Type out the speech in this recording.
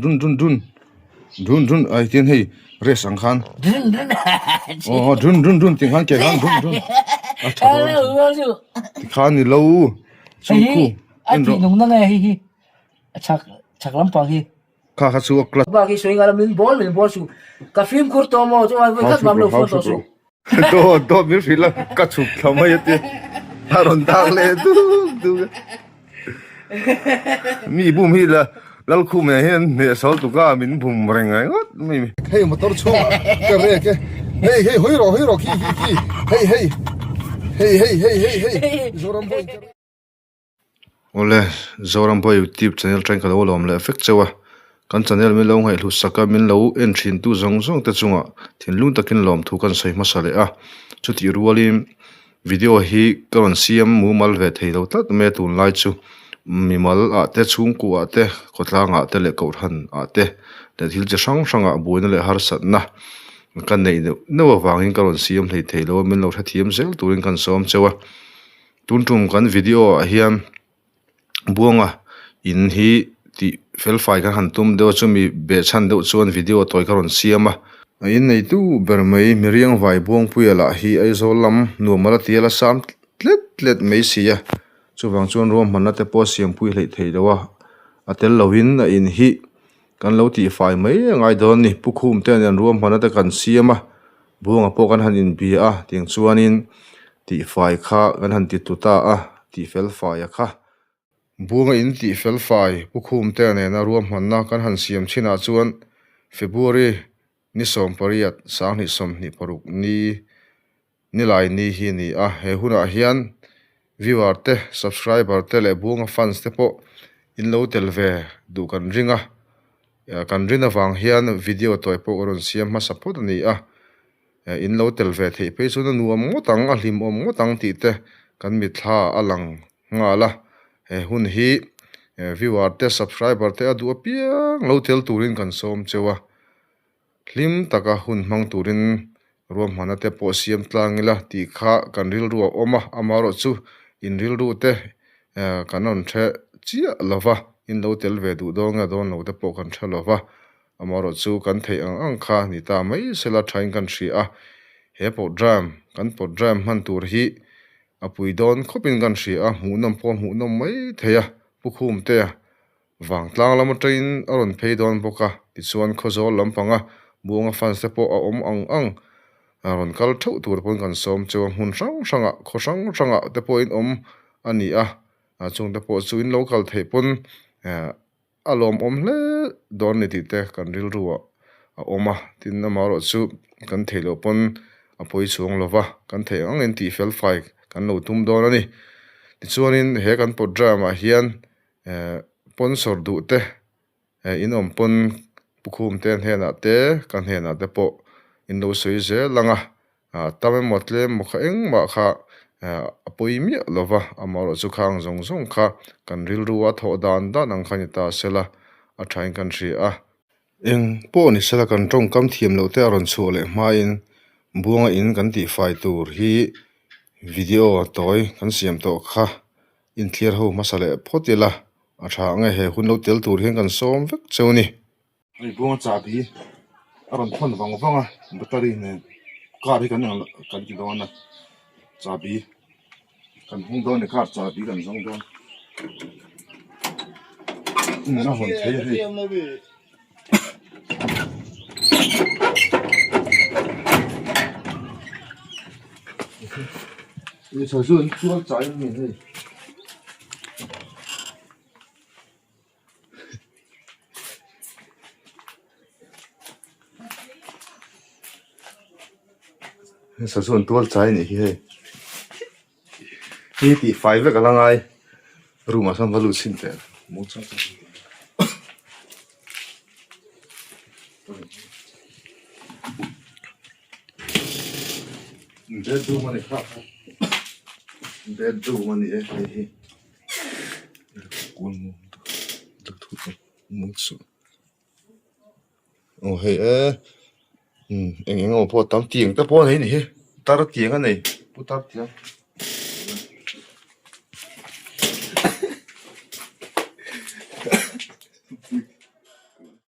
Dun dun dun dun dun ai tin hei race ang khan Dun dun aw dun dun dun tih khan ke khan dun dun a tha dawn ti khan ni lo chu khu a tih nung na nge hei hi a chhak chhak lampang hi kha kha chu a clutch bak hi sawi ngal min ball min ball su ka fimkhur tawh maw chuan vawi khat mam lo phone tawh su Dawt dawt min hrilh a ka chhuk thla mai a tia a rawn dak leh duk duk a mi bum hi la Lalkhum eh hian hneh sawl tuk a min bum reng ngai ngawt mai hei motor chhungah ka rek e hei hei hawi rawh hawi rawh khi khi khi hei hei hei hei hei hei hei Zoram pawh in ka Awle, Zoram pawh youtube channel atangin ka lo lawm leh vek chauh a, kan channel min lo ngaihhlut sak a, min lo en thin tu zawng zawng te chungah thinlung takin lawmthu kan sawi hmasa leh a, chutih rualin video hi ka rawn siam mumal ve thei lo tlat mai a tunlai chu mimal ah te chhungkua ah te khawtlang ah te leh kohhran ah te leh thil chi hrang hrang ah buaina leh harsatna ka neih neuh neuh avangin ka rawn siam hlei thei lo a, min lo hrethiam zel turin kan sawm chauh a. Tun tum kan video ah hian Buanga in hi tih fel fai kan han tum deuh a chumi behchhan deuh chuan video tawi ka rawn siam a. A inneitu ber mai Miriang Vai Buangpuia lah hi Aizawl lam nuam ala tia la sam tlet tlet mai si a, chuvang chuan ruahmanna te pawh a siampui hleih thei lo a, a tel loin a in hi kan lo tihfai mai a ngai dawn a ni. Pu Khum te nen ruahmanna te kan siam a. Buanga pawh kan han inbia a tiang chuanin tihfai kha kan han ti tu ta a tihfel fai a kha. Buanga in tihfel fai Pu Khumte nena ruahmanna kan han siam chinah chuan February ni 18 2026 ni nilai ni hi a ni a, he hunah hian viewer te subscriber te leh Buanga fans te pawh in lo tel ve duh kan ring a. Kan rin avang hian video tawi pawh ka rawn siam hmasa phawt a ni a, in lo tel ve theih phei chuan a nuam ngawt ang, a hlimawm ngawt ang tih te kan mitthla a lang nghal a, he hun hi viewer te subscriber te a duh apiang lo tel turin kan sawm cheu a, hlim taka hun hmang turin ruahmanna te pawh siam tlang ila tih kha kan rilru a awm a, amaherawhchu in rilru te kan rawn hre chiah lo va, in lo tel ve duh dawn nge dawn lo te pawh kan hre lo va, amaherawhchu kan theih ang ang kha ni ta mai sela thain kan hria a, he program kan program hman tur hi a pui dawn khawpin kan hria a, hmuhnawm pawh a hmuhnawm mai thei a, Pu Khumtea Vangtlang lam atangin a rawn phei dawn bawk a, tichuan Khawzawl lampanga Buanga fans te pawh a awm ang ang a rawn kal theuh tur pawn kan sawm cheu a, hmun hrang hrangah khaw hrang hrangah te pawhin awm a ni a, chung te pawh chu in lo kal theih pawn a lawmawm hle dawn ni tih te kan rilru ah a awm a, tin amaherawhchu kan theih loh pawn a pawi chhuang lo va, kan theih ang angin tih fel fai kan lo tum dawn a ni. Tichuanin he kan program ah hian Eh sponsor duh te eh in awm pawn Pu Khum te hnenah te ka hnenah te pawh in lo sawi zel ang a, ah tam emaw tlem emaw kha engmah kha eh a pawi miah lo va, amaherawhchu khang zawng zawng kha kan rilru a thawh dan dan ang kha ni ta sela a thain kan hria a. Eng pawh ni sela kan tawngkam thiam loh te a rawn chhuah leh hmain Buanga in kan tihfai tur hi video tawi kan siam tawh kha. Inthiar ho hmasa leh phawt ila a tha ang e, he hun lo tel tur hian kan sawm vek cheu a ni. Hei buanga chahbi a rawn thawn vang vang a, battery nen car hi kan eng kan ti dawn a, chahbi kan hung dawn a ni car chahbi kan zawng dawn a hawn thei a hei. Sazu an tual chai anih hi hei hi tih fai vek ala ngai room ah sawn va lut chhin teh Bedroom a ni kha bedroom a ni e hei hi aw hei e eng eng emaw pawh a tam tiang te pawh a nei a ni hi tar tiang a nei pu tar tiang.